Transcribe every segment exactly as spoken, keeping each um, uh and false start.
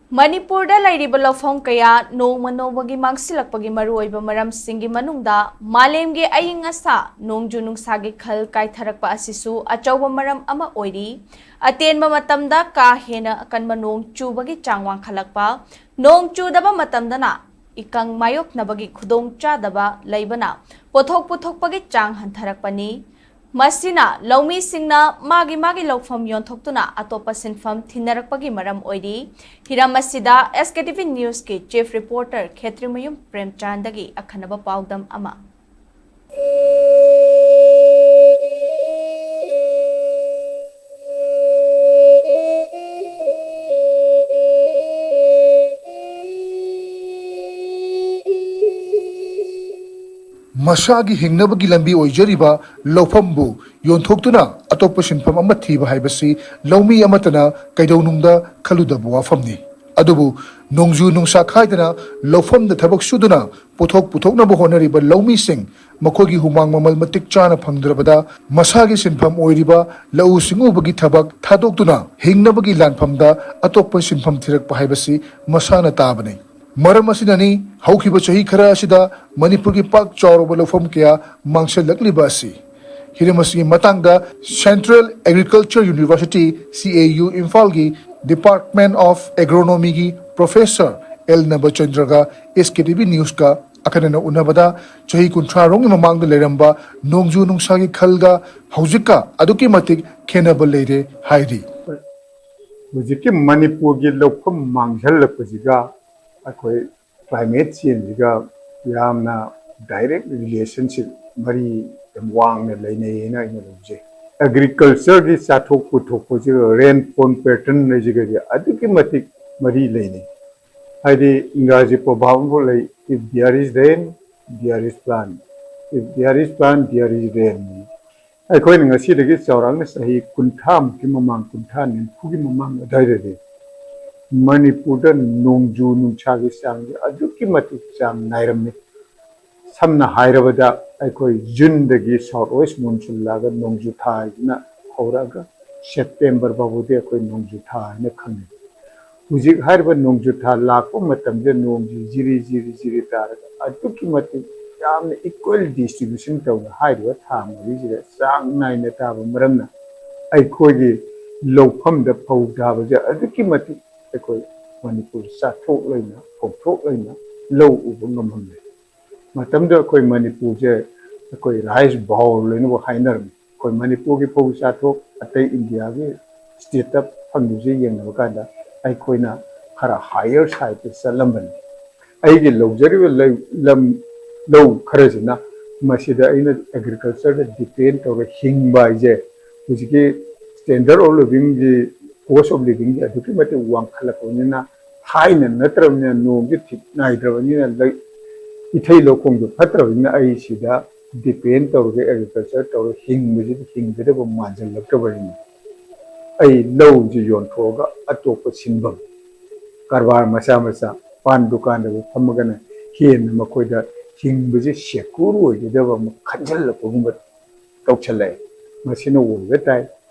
ꯃꯅꯤꯄꯨꯔꯗ ꯂꯩꯔꯤꯕ ꯂꯧꯐꯝ ꯀꯌꯥ ꯅꯣꯡꯃ ꯅꯣꯡꯃꯒꯤ ꯃꯥꯡꯁꯤꯜꯂꯛꯄꯒꯤ ꯃꯔꯨꯑꯣꯏꯕ ꯃꯔꯝꯁꯤꯡꯒꯤ ꯃꯅꯨꯡꯗ ꯃꯥꯂꯦꯝꯒꯤ ꯑꯏꯪ ꯑꯁꯥ, ꯅꯣꯡꯖꯨ ꯅꯨꯡꯁꯥꯒꯤ ꯈꯜ ꯀꯥꯏꯊꯔꯛꯄ ꯑꯁꯤꯁꯨ ꯑꯆꯧꯕ ꯃꯔꯝ ꯑꯃ ꯑꯣꯏꯔꯤ꯫ ꯑꯇꯦꯟꯕ ꯃꯇꯝꯗ ꯀꯥ ꯍꯦꯟꯅ ꯑꯀꯟꯕ ꯅꯣꯡ ꯆꯨꯕꯒꯤ ꯆꯥꯡ ꯋꯥꯡꯈꯠꯂꯛꯄ, ꯅꯣꯡ ꯆꯨꯗꯕ ꯃꯇꯝꯗꯅ ꯏꯀꯪ ꯃꯥꯌꯣꯛꯅꯕꯒꯤ ꯈꯨꯗꯣꯡꯆꯥꯗꯕ ꯂꯩꯕꯅ ꯄꯣꯠꯊꯣꯛ ꯄꯨꯊꯣꯛꯄꯒꯤ ꯆꯥꯡ ꯍꯟꯊꯔꯛꯄꯅꯤ꯫ ꯃꯁꯤꯅ ꯂꯧꯃꯤꯁꯤꯡꯅ ꯃꯥꯒꯤ ꯃꯥꯒꯤ ꯂꯧꯐꯝ ꯌꯣꯟꯊꯣꯛꯇꯨꯅ ꯑꯇꯣꯞꯄ ꯁꯤꯟꯐꯝ ꯊꯤꯅꯔꯛꯄꯒꯤ ꯃꯔꯝ ꯑꯣꯏꯔꯤ꯫ ꯍꯤꯔꯝ ꯑꯁꯤꯗ S K T V News ꯀꯤ Chief Reporter ꯈꯦꯇ꯭ꯔꯤꯃꯌꯨꯝ ꯄ꯭ꯔꯦꯝꯆꯥꯟꯗꯒꯤ ꯑꯈꯟꯅꯕ ꯄꯥꯎꯗꯝ ꯑꯃ꯫ ꯃꯁꯥꯒꯤ ꯍꯤꯡꯅꯕꯒꯤ ꯂꯝꯕꯤ ꯑꯣꯏꯖꯔꯤꯕ ꯂꯧꯐꯝꯕꯨ ꯌꯣꯟꯊꯣꯛꯇꯨꯅ ꯑꯇꯣꯞꯄ ꯁꯤꯟꯐꯝ ꯑꯃ ꯊꯤꯕ ꯍꯥꯏꯕꯁꯤ ꯂꯧꯃꯤ ꯑꯃꯠꯇꯅ ꯀꯩꯗꯧꯅꯨꯡꯗ ꯈꯜꯂꯨꯗꯕ ꯋꯥꯐꯝꯅꯤ꯫ ꯑꯗꯨꯕꯨ ꯅꯣꯡꯖꯨ ꯅꯨꯡꯁꯥ ꯈꯥꯏꯗꯅ ꯂꯧꯐꯝꯗ ꯊꯕꯛ ꯁꯨꯗꯨꯅ ꯄꯣꯠꯊꯣꯛ ꯄꯨꯊꯣꯛꯅꯕ ꯍꯣꯠꯅꯔꯤꯕ ꯂꯧꯃꯤꯁꯤꯡ, ꯃꯈꯣꯏꯒꯤ ꯍꯨꯃꯥꯡ ꯃꯃꯜ ꯃꯇꯤꯛ ꯆꯥꯅ ꯐꯪꯗ꯭ꯔꯕꯗ ꯃꯁꯥꯒꯤ ꯁꯤꯟꯐꯝ ꯑꯣꯏꯔꯤꯕ ꯂꯧꯎ ꯁꯤꯡꯎꯕꯒꯤ ꯊꯕꯛ ꯊꯥꯗꯣꯛꯇꯨꯅ ꯍꯤꯡꯅꯕꯒꯤ ꯂꯥꯟꯐꯝꯗ ꯑꯇꯣꯞꯄ ꯁꯤꯟꯐꯝ ꯊꯤꯔꯛꯄ ꯍꯥꯏꯕꯁꯤ ꯃꯁꯥꯅ ꯇꯥꯕꯅꯤ꯫ ꯃꯔꯝ ꯑꯁꯤꯅꯅꯤ ꯍꯧꯈꯤꯕ ꯆꯍꯤ ꯈꯔ ꯑꯁꯤꯗ ꯃꯅꯤꯄꯨꯔꯒꯤ ꯄꯥꯛ ꯆꯥꯎꯔꯕ ꯂꯧꯐꯝ ꯀꯌꯥ ꯃꯥꯡꯁꯤꯜꯂꯛꯂꯤꯕ ꯑꯁꯤ꯫ ꯍꯤꯔꯝ ꯑꯁꯤꯒꯤ ꯃꯇꯥꯡꯗ Central Agriculture University, C A U, ꯏꯝꯐꯥꯜꯒꯤ Department of Agronomyꯒꯤ Professor L ꯅꯕꯆꯟꯗ꯭ꯔꯒ S K T V Newsꯀ ꯑꯈꯟꯅꯅ ꯎꯅꯕꯗ ꯆꯍꯤ ꯀꯨꯟꯊ꯭ꯔꯥ ꯔꯣꯝꯒꯤ ꯃꯃꯥꯡꯗ ꯂꯩꯔꯝꯕ ꯅꯣꯡꯖꯨ ꯅꯨꯡꯁꯥꯒꯤ ꯈꯜꯒ ꯍꯧꯖꯤꯛꯀ ꯑꯗꯨꯛꯀꯤ ꯃꯇꯤꯛ ꯈꯦꯠꯅꯕ ꯂꯩꯔꯦ ꯍꯥꯏꯔꯤ꯫ ꯍꯧꯖꯤꯛꯀꯤ ꯃꯅꯤꯄꯨꯔꯒꯤ ꯂꯧꯐꯝ ꯃꯥꯡꯁꯤꯜꯂꯛꯄꯁꯤꯒ ꯑꯩꯈꯣꯏ climate changeꯁꯤꯒ ꯌꯥꯝꯅ direct relationship, ꯃꯔꯤ ꯌꯥꯝ ꯋꯥꯡꯅ ꯂꯩꯅꯩ ꯍꯥꯏꯅ ꯑꯩꯅ ꯂꯧꯖꯩ꯫ Agricultureꯒꯤ ꯆꯥꯊꯣꯛ ꯄꯨꯊꯣꯛꯄꯁꯤꯒ rainfall pattern ꯍꯥꯏꯁꯤꯒꯗꯤ ꯑꯗꯨꯛꯀꯤ ꯃꯇꯤꯛ ꯃꯔꯤ ꯂꯩꯅꯩ꯫ ꯍꯥꯏꯗꯤ ꯏꯪꯒ꯭ꯔꯥꯖꯤ proverb ꯑꯃꯈꯛ ꯂꯩ, "If there is rain, there is plant. If there is plant, there is rain." ꯑꯩꯈꯣꯏꯅ ꯉꯁꯤꯗꯒꯤ ꯆꯥꯎꯔꯥꯛꯅ ꯆꯍꯤ ꯀꯨꯟꯊ꯭ꯔꯥꯃꯨꯛꯀꯤ ꯃꯃꯥꯡ, ꯀꯨꯟꯊ꯭ꯔꯥ ꯅꯤꯐꯨꯒꯤ ꯃꯃꯥꯡ ꯑꯗꯨꯋꯥꯏꯗꯗꯤ ꯃꯅꯤꯄꯨꯔꯗ ꯅꯣꯡꯖꯨ ꯅꯨꯡꯁꯥꯒꯤ ꯆꯥꯡꯁꯦ ꯑꯗꯨꯛꯀꯤ ꯃꯇꯤꯛ ꯆꯥꯡ ꯅꯥꯏꯔꯝꯃꯤ꯫ ꯁꯝꯅ ꯍꯥꯏꯔꯕꯗ ꯑꯩꯈꯣꯏ Juneꯗꯒꯤ south west monsoon ꯂꯥꯛꯑꯒ ꯅꯣꯡꯖꯨ ꯊꯥ ꯍꯥꯏꯁꯤꯅ ꯍꯧꯔꯛꯑꯒ September ꯐꯥꯎꯕꯗꯤ ꯑꯩꯈꯣꯏ ꯅꯣꯡꯖꯨ ꯊꯥ ꯍꯥꯏꯅ ꯈꯪꯅꯩ꯫ ꯍꯧꯖꯤꯛ ꯍꯥꯏꯔꯤꯕ ꯅꯣꯡꯖꯨ ꯊꯥ ꯂꯥꯛꯄ ꯃꯇꯝꯗ ꯅꯣꯡꯁꯤ ꯖꯤꯔꯤ ꯖꯤꯔꯤ ꯖꯤꯔꯤ ꯇꯥꯔꯒ ꯑꯗꯨꯛꯀꯤ ꯃꯇꯤꯛ ꯌꯥꯝꯅ equal distribution ꯇꯧꯅ ꯍꯥꯏꯔꯤꯕ ꯊꯥ ꯃꯔꯤꯁꯤꯗ ꯆꯥꯡ ꯅꯥꯏꯅ ꯇꯥꯕ ꯃꯔꯝꯅ ꯑꯩꯈꯣꯏꯒꯤ ꯂꯧꯐꯝꯗ ꯐꯧ ꯊꯥꯕꯁꯦ ꯑꯗꯨꯛꯀꯤ ꯃꯇꯤꯛ ꯑꯩꯈꯣꯏ ꯃꯅꯤꯄꯨꯔ ꯆꯥꯊꯣꯛ ꯂꯩꯅ ꯐꯧꯊꯣꯛ ꯂꯩꯅ ꯂꯧ ꯎꯕ ꯉꯝꯍꯜꯂꯦ꯫ ꯃꯇꯝꯗꯨꯗ ꯑꯩꯈꯣꯏ ꯃꯅꯤꯄꯨꯔꯁꯦ ꯑꯩꯈꯣꯏ rice bowl ꯍꯥꯏꯅꯕꯨ ꯍꯥꯏꯅꯔꯝꯃꯤ꯫ ꯑꯩꯈꯣꯏ ꯃꯅꯤꯄꯨꯔꯒꯤ ꯐꯧ ꯆꯥꯊꯣꯛ ꯑꯇꯩ ꯏꯟꯗꯤꯌꯥꯒꯤ stateꯇ ꯐꯪꯉꯤꯕꯁꯦ ꯌꯦꯡꯅꯕ ꯀꯥꯟꯗ ꯑꯩꯈꯣꯏꯅ ꯈꯔ higher sideꯇ ꯆꯠꯂꯝꯕꯅꯤ꯫ ꯑꯩꯒꯤ ꯂꯧꯖꯔꯤꯕ ꯂꯩ- ꯂꯝ ꯂꯧ ꯈꯔꯁꯤꯅ ꯃꯁꯤꯗ ꯑꯩꯅ agricultureꯗ depend ꯇꯧꯔꯒ ꯍꯤꯡꯕ ꯍꯥꯏꯁꯦ ꯍꯧꯖꯤꯛꯀꯤ standard of livingꯒꯤ cost of livingꯁꯦ ꯑꯗꯨꯛꯀꯤ ꯃꯇꯤꯛ ꯋꯥꯡꯈꯠꯂꯛꯄꯅꯤꯅ ꯊꯥꯏꯅ ꯅꯠꯇ꯭ꯔꯕꯅꯤꯅ ꯅꯣꯡꯁꯦ ꯊꯤꯛ ꯅꯥꯏꯗ꯭ꯔꯕꯅꯤꯅ ꯂꯩ- ꯏꯊꯩ ꯂꯧꯈꯣꯡꯗꯣ ꯐꯠꯇ꯭ꯔꯕꯅꯤꯅ ꯑꯩ ꯁꯤꯗ depend ꯇꯧꯔꯒ agriculture ꯇꯧꯔꯒ ꯍꯤꯡꯕꯁꯤꯗ ꯍꯤꯡꯒꯗꯕ ꯃꯥꯟꯁꯤꯜꯂꯛꯇꯕꯅꯤꯅ ꯑꯩ ꯂꯧꯁꯤ ꯌꯣꯟꯊꯣꯛꯑꯒ ꯑꯇꯣꯞꯄ ꯁꯤꯟꯐꯝ ꯀꯔꯕꯥꯔ ꯃꯆꯥ ꯃꯆꯥ ꯄꯥꯟ ꯗꯨꯀꯥꯟꯗꯕꯨ ꯐꯝꯃꯒꯅ ꯍꯦꯟꯅ ꯃꯈꯣꯏꯗ ꯍꯤꯡꯕꯁꯦ secure ꯑꯣꯏꯒꯗꯕ ꯑꯃ ꯈꯟꯖꯜꯂꯛꯄꯒꯨꯝꯕ ꯇꯧꯁꯜꯂꯛꯑꯦ꯫ ꯃꯁꯤꯅ ꯑꯣꯏꯕ ꯇꯥꯏ꯫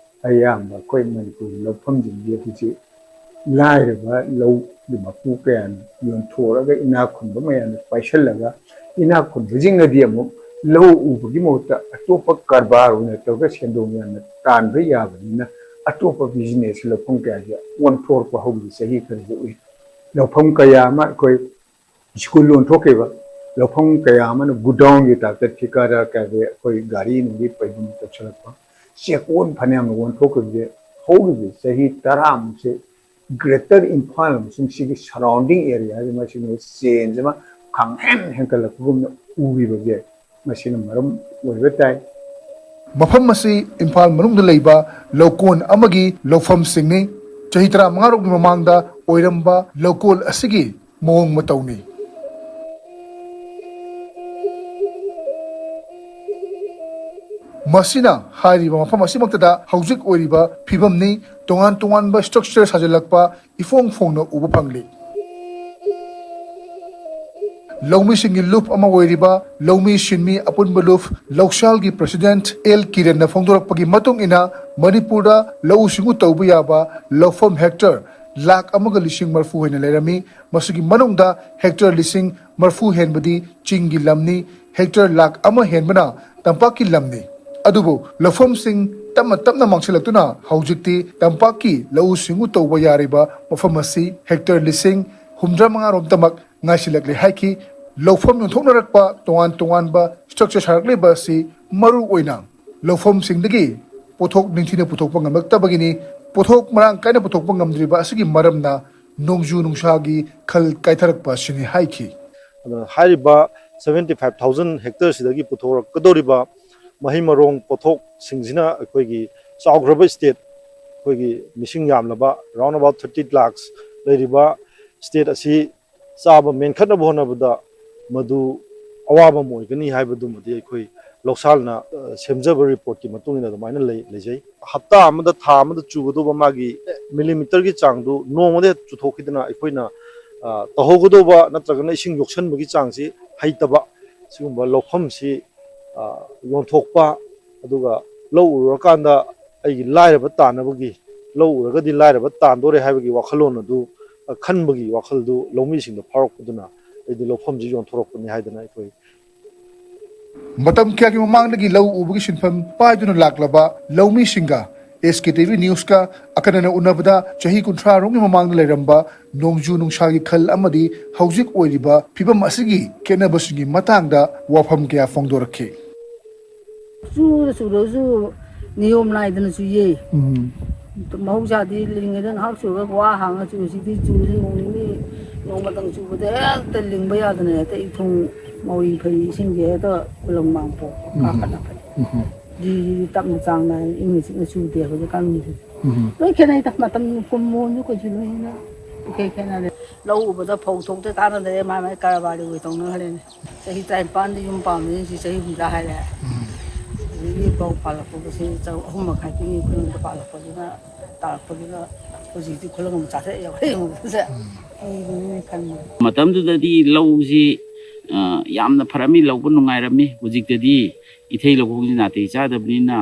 ꯑꯌꯥꯝꯕ ꯑꯩꯈꯣꯏ ꯃꯅꯤꯄꯨꯔꯒꯤ ꯂꯧꯐꯝꯁꯤꯡꯁꯦ ꯍꯧꯖꯤꯛ ꯂꯥꯏꯔꯕ ꯂꯧꯒꯤ ꯃꯄꯨ ꯀꯌꯥꯅ ꯌꯣꯟꯊꯣꯛꯑꯒ ꯏꯅꯥꯛ ꯈꯨꯟꯕ ꯃꯌꯥꯝꯅ ꯄꯥꯏꯁꯜꯂꯒ ꯏꯅꯥꯛ ꯈꯨꯟꯕꯁꯤꯡꯅꯗꯤ ꯑꯃꯨꯛ ꯂꯧ ꯎꯕꯒꯤ ꯃꯍꯨꯠꯇ ꯑꯇꯣꯞꯄ ꯀꯔꯕꯥꯔ ꯑꯣꯏꯅ ꯇꯧꯔꯒ ꯁꯦꯟꯗꯣꯡ ꯌꯥꯝꯅ ꯇꯥꯟꯕ ꯌꯥꯕꯅꯤꯅ ꯑꯇꯣꯞꯄ business ꯂꯧꯐꯝ ꯀꯌꯥꯁꯦ ꯑꯣꯟꯊꯣꯔꯛꯄ ꯍꯧꯈꯤꯕ ꯆꯍꯤ ꯈꯔꯗ ꯎꯏ꯫ ꯂꯧꯐꯝ ꯀꯌꯥ ꯑꯃ ꯑꯩꯈꯣꯏ ꯁ꯭ꯀꯨꯜ ꯑꯣꯟꯊꯣꯛꯈꯤꯕ, ꯂꯧꯐꯝ ꯀꯌꯥ ꯑꯃꯅ ꯒꯨꯗꯥꯎꯟꯒꯤ ꯇꯥꯏꯞꯇ ꯊꯤꯀꯥꯗꯥꯔ ꯀꯌꯥꯒꯤ ꯑꯩꯈꯣꯏ ꯒꯥꯔꯤ ꯅꯨꯡꯒꯤ ꯄꯩꯐꯝ ꯇꯧꯁꯜꯂꯛꯄ, ꯆꯦꯛꯀꯣꯟ ꯐꯅꯌꯥꯝꯅ ꯑꯣꯟꯊꯣꯛꯈꯤꯕꯁꯦ ꯍꯧꯈꯤꯕ ꯆꯍꯤ ꯇꯔꯥꯃꯨꯛꯁꯦ Greater ꯏꯝꯐꯥꯜ ꯑꯃꯁꯨꯡ ꯁꯤꯒꯤ surrounding areaꯁꯤ ꯃꯁꯤꯅ change ꯑꯃ ꯈꯪꯍꯦꯟ ꯍꯦꯟꯒꯠꯂꯛꯄꯒꯨꯝꯅ ꯎꯔꯤꯕꯁꯦ ꯃꯁꯤꯅ ꯃꯔꯝ ꯑꯣꯏꯕ ꯇꯥꯏ꯫ ꯃꯐꯝ ꯑꯁꯤ ꯏꯝꯐꯥꯜ ꯃꯅꯨꯡꯗ ꯂꯩꯕ ꯂꯧꯀꯣꯟ ꯑꯃꯒꯤ ꯂꯧꯐꯝꯁꯤꯡꯅꯤ꯫ ꯆꯍꯤ ꯇꯔꯥꯃꯉꯥꯔꯣꯝꯒꯤ ꯃꯃꯥꯡꯗ ꯑꯣꯏꯔꯝꯕ ꯂꯧꯀꯣꯜ ꯑꯁꯤꯒꯤ ꯃꯑꯣꯡ ꯃꯇꯧꯅꯤ꯫ ꯃꯁꯤꯅ ꯍꯥꯏꯔꯤꯕ ꯃꯐꯝ ꯑꯁꯤꯃꯛꯇꯗ ꯍꯧꯖꯤꯛ ꯑꯣꯏꯔꯤꯕ ꯐꯤꯕꯝꯅꯤ꯫ ꯇꯣꯉꯥꯟ ꯇꯣꯉꯥꯟꯕ structure ꯁꯥꯖꯤꯜꯂꯛꯄ ꯏꯐꯣꯡ ꯐꯣꯡꯅ ꯎꯕ ꯐꯪꯂꯤ꯫ ꯂꯧꯃꯤꯁꯤꯡꯒꯤ ꯂꯨꯞ ꯑꯃ ꯑꯣꯏꯔꯤꯕ ꯂꯧꯃꯤ ꯁꯤꯟꯃꯤ ꯑꯄꯨꯟꯕ ꯂꯨꯞ ꯂꯧꯁꯥꯜꯒꯤ president ꯑꯦꯜ ꯀꯤꯔꯟꯅ ꯐꯣꯡꯗꯣꯔꯛꯄꯒꯤ ꯃꯇꯨꯡ ꯏꯟꯅ ꯃꯅꯤꯄꯨꯔꯗ ꯂꯧꯎ ꯁꯤꯡꯎ ꯇꯧꯕ ꯌꯥꯕ ꯂꯧꯐꯝ hectare ꯂꯥꯈ ꯑꯃꯒ ꯂꯤꯁꯤꯡ ꯃꯔꯤꯐꯨ ꯍꯦꯟꯅ ꯂꯩꯔꯝꯃꯤ꯫ ꯃꯁꯤꯒꯤ ꯃꯅꯨꯡꯗ ꯍꯦꯛꯇꯔ ꯂꯤꯁꯤꯡ ꯃꯔꯤꯐꯨ ꯍꯦꯟꯕꯗꯤ ꯆꯤꯡꯒꯤ ꯂꯝꯅꯤ, ꯍꯦꯛꯇꯔ ꯂꯥꯈ ꯑꯃ ꯍꯦꯟꯕꯅ ꯇꯝꯄꯥꯛꯀꯤ ꯂꯝꯅꯤ꯫ ꯑꯗꯨꯕꯨ ꯂꯧꯐꯝꯁꯤꯡ ꯇꯞꯅ ꯇꯞꯅ ꯃꯥꯡꯁꯤꯜꯂꯛꯇꯨꯅ ꯍꯧꯖꯤꯛꯇꯤ ꯇꯝꯄꯥꯛꯀꯤ ꯂꯧꯎ ꯁꯤꯡꯎ ꯇꯧꯕ ꯌꯥꯔꯤꯕ ꯃꯐꯝ ꯑꯁꯤ ꯍꯦꯛꯇꯔ ꯂꯤꯁꯤꯡ ꯍꯨꯝꯗ꯭ꯔꯥ ꯃꯉꯥ ꯔꯣꯝꯇꯃꯛ ꯉꯥꯏꯁꯤꯜꯂꯛꯂꯦ ꯍꯥꯏꯈꯤ꯫ ꯂꯧꯐꯝ ꯌꯣꯟꯊꯣꯛꯅꯔꯛꯄ ꯇꯣꯉꯥꯟ ꯇꯣꯉꯥꯟꯕ ꯁ꯭ꯇ꯭ꯔꯛꯆꯔ ꯁꯥꯔꯛꯂꯤꯕ ꯑꯁꯤ ꯃꯔꯨ ꯑꯣꯏꯅ ꯂꯧꯐꯝꯁꯤꯡꯗꯒꯤ ꯄꯣꯠꯊꯣꯛ ꯅꯤꯡꯊꯤꯅ ꯄꯨꯊꯣꯛꯄ ꯉꯝꯂꯛꯇꯕꯒꯤꯅꯤ꯫ ꯄꯣꯠꯊꯣꯛ ꯃꯔꯥꯡ ꯀꯥꯏꯅ ꯄꯨꯊꯣꯛꯄ ꯉꯝꯗ꯭ꯔꯤꯕ ꯑꯁꯤꯒꯤ ꯃꯔꯝꯅ ꯅꯣꯡꯖꯨ ꯅꯨꯡꯁꯥꯒꯤ ꯈꯜ ꯀꯥꯏꯊꯔꯛꯄ ꯑꯁꯤꯅꯤ ꯍꯥꯏꯈꯤ꯫ ꯑꯗꯨꯅ ꯍꯥꯏꯔꯤꯕ seventy five thousand ꯍꯦꯛꯇꯔꯁꯤꯗꯒꯤ ꯄꯨꯊꯣꯔꯛꯀꯗꯧꯔꯤꯕ ꯃꯍꯩ ꯃꯔꯣꯡ ꯄꯣꯠꯊꯣꯛꯁꯤꯡꯁꯤꯅ ꯑꯩꯈꯣꯏꯒꯤ ꯆꯥꯎꯈ꯭ꯔꯕ ꯁ꯭ꯇꯦꯠ, ꯑꯩꯈꯣꯏꯒꯤ ꯃꯤꯁꯤꯡ ꯌꯥꯝꯂꯕ round about thirty lakhs ꯂꯩꯔꯤꯕ ꯁ꯭ꯇꯦꯠ ꯑꯁꯤ ꯆꯥꯕ ꯃꯦꯟꯈꯠꯅꯕ ꯍꯣꯠꯅꯕꯗ ꯃꯗꯨ ꯑꯋꯥꯕ ꯑꯃ ꯑꯣꯏꯒꯅꯤ ꯍꯥꯏꯕꯗꯨꯃꯗꯤ ꯑꯩꯈꯣꯏ ꯂꯧꯁꯥꯜꯅ ꯁꯦꯝꯖꯕ ꯔꯤꯄꯣꯔꯠꯀꯤ ꯃꯇꯨꯡ ꯏꯟꯅ ꯑꯗꯨꯃꯥꯏꯅ ꯂꯩ ꯂꯩꯖꯩ꯫ ꯍꯞꯇꯥ ꯑꯃꯗ, ꯊꯥ ꯑꯃꯗ ꯆꯨꯒꯗꯧꯕ ꯃꯥꯒꯤ ꯃꯤꯂꯤꯃꯤꯇꯔꯒꯤ ꯆꯥꯡꯗꯨ ꯅꯣꯡꯃꯗ ꯍꯦꯛ ꯆꯨꯊꯣꯛꯈꯤꯗꯅ ꯑꯩꯈꯣꯏꯅ ꯇꯧꯍꯧꯒꯗꯧꯕ ꯅꯠꯇ꯭ꯔꯒꯅ ꯏꯁꯤꯡ ꯌꯣꯛꯁꯟꯕꯒꯤ ꯆꯥꯡꯁꯤ ꯍꯩꯇꯕ, ꯁꯤꯒꯨꯝꯕ ꯂꯧꯐꯝꯁꯤ ꯌꯣꯟꯊꯣꯛꯄ, ꯑꯗꯨꯒ ꯂꯧ ꯎꯔꯨꯔꯀꯥꯟꯗ ꯑꯩꯒꯤ ꯂꯥꯏꯔꯕ ꯇꯥꯟꯅꯕꯒꯤ, ꯂꯧ ꯎꯔꯒꯗꯤ ꯂꯥꯏꯔꯕ ꯇꯥꯟꯗꯣꯔꯦ ꯍꯥꯏꯕꯒꯤ ꯋꯥꯈꯜꯂꯣꯟ ꯑꯗꯨ ꯈꯟꯕꯒꯤ ꯋꯥꯈꯜꯗꯨ ꯂꯧꯃꯤꯁꯤꯡꯗ ꯐꯥꯎꯔꯛꯄꯗꯨꯅ ꯑꯩꯗꯤ ꯂꯧꯐꯝꯁꯤ ꯌꯣꯟꯊꯣꯔꯛꯄꯅꯤ ꯍꯥꯏꯗꯅ ꯑꯩꯈꯣꯏ ꯃꯇꯝ ꯀꯌꯥꯒꯤ ꯃꯃꯥꯡꯗꯒꯤ ꯂꯧ ꯎꯕꯒꯤ ꯁꯤꯟꯐꯝ ꯄꯥꯏꯗꯨꯅ ꯂꯥꯛꯂꯕ ꯂꯧꯃꯤꯁꯤꯡꯒ ꯑꯦꯁ ꯀꯦ ꯇꯤ ꯚꯤ ꯅ꯭ꯌꯨꯁꯀ ꯑꯀꯟꯅꯅ ꯎꯅꯕꯗ ꯆꯍꯤ ꯀꯨꯟꯊ꯭ꯔꯥ ꯔꯣꯝꯒꯤ ꯃꯃꯥꯡꯗ ꯂꯩꯔꯝꯕ ꯅꯣꯡꯖꯨ ꯅꯨꯡꯁꯥꯒꯤ ꯈꯜ ꯑꯃꯗꯤ ꯍꯧꯖꯤꯛ ꯑꯣꯏꯔꯤꯕ ꯐꯤꯕꯝ ꯑꯁꯤꯒꯤ ꯈꯦꯠꯅꯕꯁꯤꯡꯒꯤ ꯃꯇꯥꯡꯗ ꯋꯥꯐꯝ ꯀꯌꯥ ꯐꯣꯡꯗꯣꯔꯛꯈꯤ꯫ ꯆꯨꯗ ꯆꯨꯔꯁꯨ ꯅꯤꯌꯣꯝ ꯅꯥꯏꯗꯅ ꯆꯨꯏꯌꯦ꯫ ꯃꯍꯧꯁꯥꯗꯤ ꯂꯤꯡꯉꯩꯗ ꯉꯥꯏꯍꯥꯛ ꯆꯨꯔꯒ ꯋꯥ ꯍꯥꯡꯉ ꯆꯨꯏ꯫ ꯍꯧꯖꯤꯛꯇꯤ ꯆꯨꯁꯦ ꯅꯣꯡ ꯅꯤꯅꯤ, ꯅꯣꯡꯃꯇꯪ ꯆꯨꯕꯗ ꯍꯦꯛꯇ ꯂꯤꯡꯕ ꯌꯥꯗꯅ ꯍꯦꯛꯇ ꯏꯊꯨꯡ ꯃꯧꯔꯤ ꯐꯩ ꯏꯁꯤꯡꯁꯦ ꯍꯦꯛꯇ ꯈꯨꯂꯪ ꯃꯥꯡ ꯄꯣꯛ ꯀꯥꯈꯠꯅ ꯐꯩ꯫ ꯖꯤ ꯖꯤ ꯇꯞꯅ ꯆꯥꯡ ꯅꯥꯏꯅ ꯏꯪꯅ ꯆꯤꯛꯅ ꯆꯨꯗꯦ ꯍꯧꯖꯤꯛꯀꯥꯟꯒꯤꯁꯦ꯫ ꯂꯣꯏ ꯈꯦꯠꯅꯩꯗ, ꯃꯇꯝ ꯀꯨꯝ ꯃꯣꯟꯁꯨ ꯀꯩꯁꯨ ꯂꯣꯏꯅ ꯏꯈꯦ ꯈꯦꯠꯅꯔꯦ꯫ ꯂꯧ ꯎꯕꯗ ꯐꯧ ꯊꯣꯛꯇ ꯀꯥꯟꯅꯗ꯭ꯔꯦ, ꯃꯥꯏ ꯃꯥꯏ ꯀꯔꯕꯥꯔꯗꯤ ꯑꯣꯏ ꯇꯧꯅꯈ꯭ꯔꯦꯅꯦ꯫ ꯆꯍꯤ ꯇꯔꯥꯅꯤꯄꯥꯟꯗ ꯌꯨꯝ ꯄꯥꯟꯕꯅꯤ, ꯍꯧꯖꯤꯛ ꯆꯍꯤ ꯍꯨꯝꯗ꯭ꯔꯥ ꯍꯥꯏꯔꯦ꯫ ꯑꯗꯒꯤ ꯐꯧ ꯄꯥꯜꯂꯛꯄꯗꯁꯨ ꯆꯍꯨꯝ ꯃꯈꯥꯏ ꯄꯤꯅꯤ ꯈꯨꯂꯪꯗ ꯄꯥꯜꯂꯛꯄꯗꯨꯅ, ꯇꯥꯔꯛꯄꯗꯨꯅ ꯍꯧꯖꯤꯛꯇꯤ ꯈꯨꯂꯪ ꯑꯃ ꯆꯥꯊꯣꯛꯑꯦ ꯌꯥꯎꯔꯛꯑꯦ ꯌꯦꯡꯕꯗꯁꯦ꯫ ꯑꯩꯗꯤ ꯈꯟꯕ꯫ ꯃꯇꯝꯗꯨꯗꯗꯤ ꯂꯧꯁꯤ ꯌꯥꯝꯅ ꯐꯔꯝꯃꯤ, ꯂꯧꯕ ꯅꯨꯡꯉꯥꯏꯔꯝꯃꯤ꯫ ꯍꯧꯖꯤꯛꯇꯗꯤ ꯏꯊꯩ ꯂꯧꯈꯣꯡꯁꯤ ꯅꯥꯇꯩ ꯆꯥꯗꯕꯅꯤꯅ,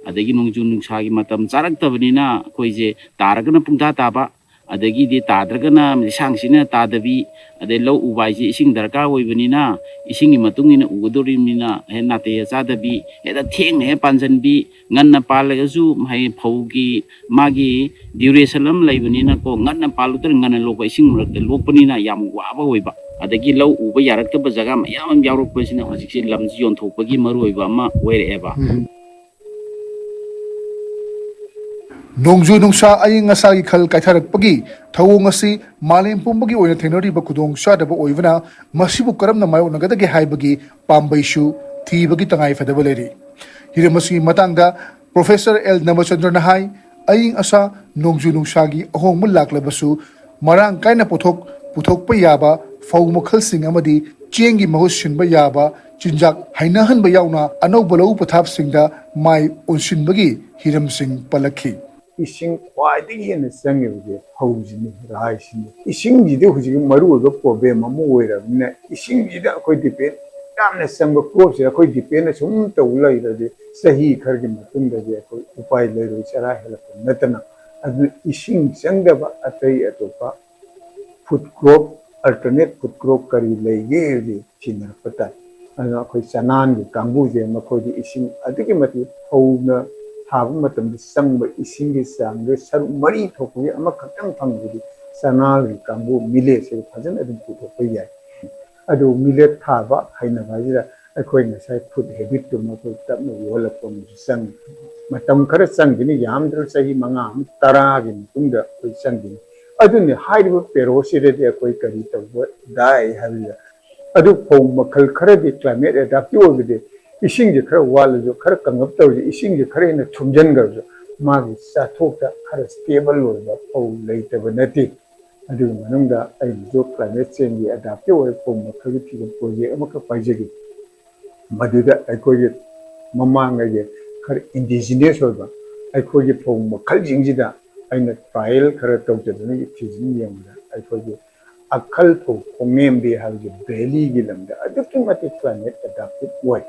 ꯑꯗꯒꯤ ꯅꯣꯡꯖꯨ ꯅꯨꯡꯁꯥꯒꯤ ꯃꯇꯝ ꯆꯥꯔꯛꯇꯕꯅꯤꯅ ꯑꯩꯈꯣꯏꯁꯦ ꯇꯥꯔꯒꯅ ꯄꯨꯡꯇꯥ ꯇꯥꯕ, ꯑꯗꯒꯤꯗꯤ ꯇꯥꯗ꯭ꯔꯒꯅ ꯂꯤꯁꯥꯡ ꯁꯤꯠꯅ ꯇꯥꯗꯕꯤ, ꯑꯗꯩ ꯂꯧ ꯎꯕ ꯍꯥꯏꯁꯦ ꯏꯁꯤꯡ ꯗꯔꯀꯥꯔ ꯑꯣꯏꯕꯅꯤꯅ, ꯏꯁꯤꯡꯒꯤ ꯃꯇꯨꯡ ꯏꯟꯅ ꯎꯒꯗꯧꯔꯤꯕꯅꯤꯅ ꯍꯦꯛ ꯅꯥꯇꯩ ꯆꯥꯗꯕꯤ, ꯍꯦꯛꯇ ꯊꯦꯡꯅ ꯍꯦꯛ ꯄꯥꯟꯁꯤꯟꯕꯤ, ꯉꯟꯅ ꯄꯥꯜꯂꯒꯁꯨ ꯍꯌꯦꯡ ꯐꯧꯒꯤ ꯃꯥꯒꯤ ꯗ꯭ꯌꯨꯔꯦꯁꯟ ꯑꯃ ꯂꯩꯕꯅꯤꯅꯀꯣ, ꯉꯟꯅ ꯄꯥꯜꯂꯨꯗ꯭ꯔ ꯉꯟꯅ ꯂꯣꯛꯄ, ꯏꯁꯤꯡ ꯃꯔꯛꯇ ꯂꯣꯛꯄꯅꯤꯅ ꯌꯥꯝ ꯋꯥꯕ ꯑꯣꯏꯕ꯫ ꯑꯗꯒꯤ ꯂꯧ ꯎꯕ ꯌꯥꯔꯛꯇꯕ ꯖꯒꯥ ꯃꯌꯥꯝ ꯑꯃ ꯌꯥꯎꯔꯛꯄꯁꯤꯅ ꯍꯧꯖꯤꯛꯁꯦ ꯂꯝꯁꯤ ꯌꯣꯟꯊꯣꯛꯄꯒꯤ ꯃꯔꯨꯑꯣꯏꯕ ꯑꯃ ꯑꯣꯏꯔꯛꯑꯦꯕ꯫ ꯎꯝ꯫ ꯅꯣꯡꯖꯨ ꯅꯨꯡꯁꯥ ꯑꯏꯪ ꯑꯁꯥꯒꯤ ꯈꯜ ꯀꯥꯏꯊꯔꯛꯄꯒꯤ ꯊꯧꯑꯣꯡ ꯑꯁꯤ ꯃꯥꯂꯦꯝ ꯄꯨꯝꯕꯒꯤ ꯑꯣꯏꯅ ꯊꯦꯡꯅꯔꯤꯕ ꯈꯨꯗꯣꯡ ꯆꯥꯗꯕ ꯑꯣꯏꯕꯅ, ꯃꯁꯤꯕꯨ ꯀꯔꯝꯅ ꯃꯥꯌꯣꯛꯅꯒꯗꯒꯦ ꯍꯥꯏꯕꯒꯤ ꯄꯥꯝꯕꯩꯁꯨ ꯊꯤꯕꯒꯤ ꯇꯉꯥꯏ ꯐꯗꯕ ꯂꯩꯔꯤ꯫ ꯍꯤꯔꯝ ꯑꯁꯤꯒꯤ ꯃꯇꯥꯡꯗ ꯄ꯭ꯔꯣꯐꯦꯁꯔ ꯑꯦꯜ ꯅꯕꯆꯟꯗ꯭ꯔꯅ ꯍꯥꯏ, ꯑꯏꯪ ꯑꯁꯥ, ꯅꯣꯡꯖꯨ ꯅꯨꯡꯁꯥꯒꯤ ꯑꯍꯣꯡꯕ ꯂꯥꯛꯂꯕꯁꯨ, ꯃꯔꯥꯡ ꯀꯥꯏꯅ ꯄꯣꯊꯣꯛ ꯄꯨꯊꯣꯛꯄ ꯌꯥꯕ ꯐꯧ ꯃꯈꯜꯁꯤꯡ ꯑꯃꯗꯤ ꯆꯦꯡꯒꯤ ꯃꯍꯨꯠ ꯁꯤꯟꯕ ꯌꯥꯕ ꯆꯤꯟꯖꯥꯛ ꯍꯩꯅꯍꯟꯕ ꯌꯥꯎꯅ ꯑꯅꯧꯕ ꯂꯧꯎ ꯄꯊꯥꯞꯁꯤꯡꯗ ꯃꯥꯏ ꯑꯣꯟꯁꯤꯟꯕꯒꯤ ꯍꯤꯔꯝꯁꯤꯡ ꯄꯜꯂꯛꯈꯤ꯫ ꯏꯁꯤꯡ ꯈ꯭ꯋꯥꯏꯗꯒꯤ ꯍꯦꯟꯅ ꯆꯪꯉꯤꯕꯁꯦ ꯐꯧꯁꯤꯅꯤ, ꯔꯥꯏꯁꯤꯅꯤ꯫ ꯏꯁꯤꯡꯁꯤꯗꯤ ꯍꯧꯖꯤꯛꯀꯤ ꯃꯔꯨꯑꯣꯏꯕ ꯄ꯭ꯔꯣꯕ꯭ꯂꯦꯝ ꯑꯃ ꯑꯣꯏꯔꯕꯅꯤꯅ, ꯏꯁꯤꯡꯁꯤꯗ ꯑꯩꯈꯣꯏ ꯗꯤꯄꯦꯟ, ꯌꯥꯝꯅ ꯆꯪꯕ ꯀ꯭ꯔꯣꯞꯁꯤꯗ ꯑꯩꯈꯣꯏ ꯗꯤꯄꯦꯟ ꯁꯨꯝ ꯇꯧ ꯂꯩꯔꯗꯤ, ꯆꯍꯤ ꯈꯔꯒꯤ ꯃꯇꯨꯡꯗꯗꯤ ꯑꯩꯈꯣꯏ ꯎꯄꯥꯏ ꯂꯩꯔꯣꯏ, ꯆꯔꯥ ꯍꯦꯜꯂꯛꯄ ꯅꯠꯇꯅ꯫ ꯑꯗꯨꯅ ꯏꯁꯤꯡ ꯆꯪꯗꯕ ꯑꯇꯩ ꯑꯇꯣꯞꯄ food crop, alternate food crop ꯀꯔꯤ ꯂꯩꯒꯦ ꯍꯥꯏꯕꯁꯤ ꯊꯤꯅꯔꯛꯄ ꯇꯥꯏ꯫ ꯑꯗꯨꯅ ꯑꯩꯈꯣꯏ ꯆꯅꯥꯟꯒꯤ ꯀꯥꯡꯕꯨꯁꯦ, ꯃꯈꯣꯏꯗꯤ ꯏꯁꯤꯡ ꯑꯗꯨꯛꯀꯤ ꯃꯇꯤꯛ, ꯐꯧꯅ ꯊꯥꯕ ꯃꯇꯝꯗ ꯆꯪꯕ ꯏꯁꯤꯡꯒꯤ ꯆꯥꯡꯗ ꯁꯔꯨꯛ ꯃꯔꯤ ꯊꯣꯛꯄꯒꯤ ꯑꯃꯈꯛꯇꯪ ꯐꯪꯕꯗꯤ ꯆꯅꯥꯟꯒꯤ ꯀꯥꯡꯕꯨ, ꯃꯤꯂꯦꯠꯁꯦ ꯐꯖꯅ ꯑꯗꯨꯝ ꯄꯨꯊꯣꯛꯄ ꯌꯥꯏ꯫ ꯑꯗꯨ ꯃꯤꯂꯦꯠ ꯊꯥꯕ ꯍꯩꯅꯕ ꯍꯥꯏꯁꯤꯗ ꯑꯩꯈꯣꯏ ꯉꯁꯥꯏ ꯐꯨꯗ ꯍꯦꯕꯤꯠꯇꯨꯃ ꯑꯩꯈꯣꯏ ꯇꯞꯅ ꯌꯣꯛꯍꯜꯂꯛꯄ ꯑꯃꯁꯨ ꯆꯪꯉꯤ꯫ ꯃꯇꯝ ꯈꯔ ꯆꯪꯈꯤꯅꯤ, ꯌꯥꯝꯗ꯭ꯔꯕ ꯆꯍꯤ ꯃꯉꯥ ꯑꯃ ꯇꯔꯥꯒꯤ ꯃꯇꯨꯡꯗ ꯑꯩꯈꯣꯏ ꯆꯪꯈꯤꯅꯤ꯫ ꯑꯗꯨꯅꯤ ꯍꯥꯏꯔꯤꯕ ꯄꯦꯔꯣꯁꯤꯗꯗꯤ ꯑꯩꯈꯣꯏ ꯀꯔꯤ ꯇꯧꯕ ꯇꯥꯏ ꯍꯥꯏꯕꯗ, ꯑꯗꯨ ꯐꯧ ꯃꯈꯜ ꯈꯔꯗꯤ ꯀ꯭ꯂꯥꯏꯃꯦꯠ ꯑꯦꯗꯥꯞꯇꯤꯚ ꯑꯣꯏꯕꯗꯤ, ꯏꯁꯤꯡꯁꯦ ꯈꯔ ꯋꯥꯠꯂꯁꯨ, ꯈꯔ ꯀꯪꯉꯞ ꯇꯧꯔꯁꯨ, ꯏꯁꯤꯡꯁꯦ ꯈꯔ ꯍꯦꯟꯅ ꯊꯨꯝꯖꯤꯟꯈ꯭ꯔꯁꯨ, ꯃꯥꯒꯤ ꯆꯥꯊꯣꯛꯇ ꯈꯔ ꯁ꯭ꯇꯦꯕꯜ ꯑꯣꯏꯕ ꯐꯧ ꯂꯩꯇꯕ ꯅꯠꯇꯦ꯫ ꯑꯗꯨꯒꯤ ꯃꯅꯨꯡꯗ ꯑꯩꯅꯁꯨ ꯀ꯭ꯂꯥꯏꯃꯦꯠ ꯆꯦꯟꯖꯒꯤ ꯑꯦꯗꯥꯞꯇꯤꯚ ꯑꯣꯏꯕ ꯐꯧ ꯃꯈꯜꯒꯤ ꯊꯤꯕ ꯄ꯭ꯔꯣꯖꯦꯛ ꯑꯃꯈꯛ ꯄꯥꯏꯖꯈꯤ꯫ ꯃꯗꯨꯗ ꯑꯩꯈꯣꯏꯒꯤ ꯃꯃꯥꯡꯉꯩꯒꯤ ꯈꯔ ꯏꯟꯗꯤꯖꯤꯅꯁ ꯑꯣꯏꯕ ꯑꯩꯈꯣꯏꯒꯤ ꯐꯧ ꯃꯈꯜꯁꯤꯡꯁꯤꯗ ꯑꯩꯅ ꯇ꯭ꯔꯥꯏꯌꯦꯜ ꯈꯔ ꯇꯧꯖꯗꯨꯅ ꯊꯤꯖꯤꯟ ꯌꯦꯡꯕꯗ, ꯑꯩꯈꯣꯏꯒꯤ ꯑꯈꯜ ꯐꯧ ꯈꯣꯡꯅꯦꯝꯕꯤ ꯍꯥꯏꯕꯁꯦ ꯚꯦꯂꯤꯒꯤ ꯂꯝꯗ ꯑꯗꯨꯛꯀꯤ ꯃꯇꯤꯛ ꯀ꯭ꯂꯥꯏꯃꯦꯠ ꯑꯦꯗꯥꯞꯇꯤꯚ ꯑꯣꯏ꯫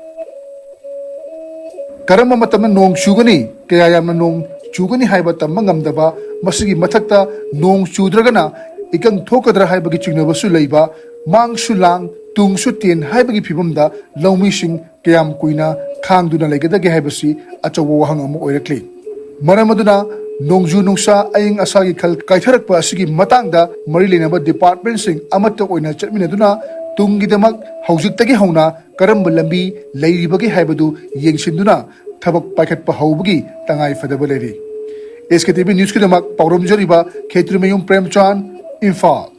ꯀꯔꯝꯕ ꯃꯇꯝꯗ ꯅꯣꯡ ꯆꯨꯒꯅꯤ, ꯀꯌꯥ ꯌꯥꯝꯅ ꯅꯣꯡ ꯆꯨꯒꯅꯤ ꯍꯥꯏꯕ ꯇꯝꯕ ꯉꯝꯗꯕ, ꯃꯁꯤꯒꯤ ꯃꯊꯛꯇ ꯅꯣꯡ ꯆꯨꯗ꯭ꯔꯒꯅ ꯏꯀꯪ ꯊꯣꯛꯀꯗ꯭ꯔꯥ ꯍꯥꯏꯕꯒꯤ ꯆꯤꯡꯅꯕꯁꯨ ꯂꯩꯕ, ꯃꯥꯡꯁꯨ ꯂꯥꯡ, ꯇꯨꯡꯁꯨ ꯇꯦꯟ ꯍꯥꯏꯕꯒꯤ ꯐꯤꯕꯝꯗ ꯂꯧꯃꯤꯁꯤꯡ ꯀꯌꯥꯝ ꯀꯨꯏꯅ ꯈꯥꯡꯗꯨꯅ ꯂꯩꯒꯗꯒꯦ ꯍꯥꯏꯕꯁꯤ ꯑꯆꯧꯕ ꯋꯥꯍꯪ ꯑꯃ ꯑꯣꯏꯔꯛꯂꯤ꯫ ꯃꯔꯝ ꯑꯗꯨꯅ ꯅꯣꯡꯖꯨ ꯅꯨꯡꯁꯥ ꯑꯏꯪ ꯑꯁꯥꯒꯤ ꯈꯜ ꯀꯥꯏꯊꯔꯛꯄ ꯑꯁꯤꯒꯤ ꯃꯇꯥꯡꯗ ꯃꯔꯤ ꯂꯩꯅꯕ ꯗꯤꯄꯥꯔꯠꯃꯦꯟꯁꯤꯡ ꯑꯃꯠꯇ ꯑꯣꯏꯅ ꯆꯠꯃꯤꯟꯅꯗꯨꯅ ꯇꯨꯡꯒꯤꯗꯃꯛ ꯍꯧꯖꯤꯛꯇꯒꯤ ꯍꯧꯅ ꯀꯔꯝꯕ ꯂꯝꯕꯤ ꯂꯩꯔꯤꯕꯒꯦ ꯍꯥꯏꯕꯗꯨ ꯌꯦꯡꯁꯤꯟꯗꯨꯅ ꯊꯕꯛ ꯄꯥꯏꯈꯠꯄ ꯍꯧꯕꯒꯤ ꯇꯉꯥꯏ ꯐꯗꯕ ꯂꯩꯔꯤ꯫ ꯑꯦꯁ ꯀꯦ ꯇꯤ ꯚꯤ ꯅ꯭ꯌꯨꯁꯀꯤꯗꯃꯛ ꯄꯥꯎꯔꯝꯖꯔꯤꯕ ꯈꯦꯇ꯭ꯔꯤꯃꯌꯨꯝ ꯄ꯭ꯔꯦꯝꯆꯥꯟ, ꯏꯝꯐꯥꯜ꯫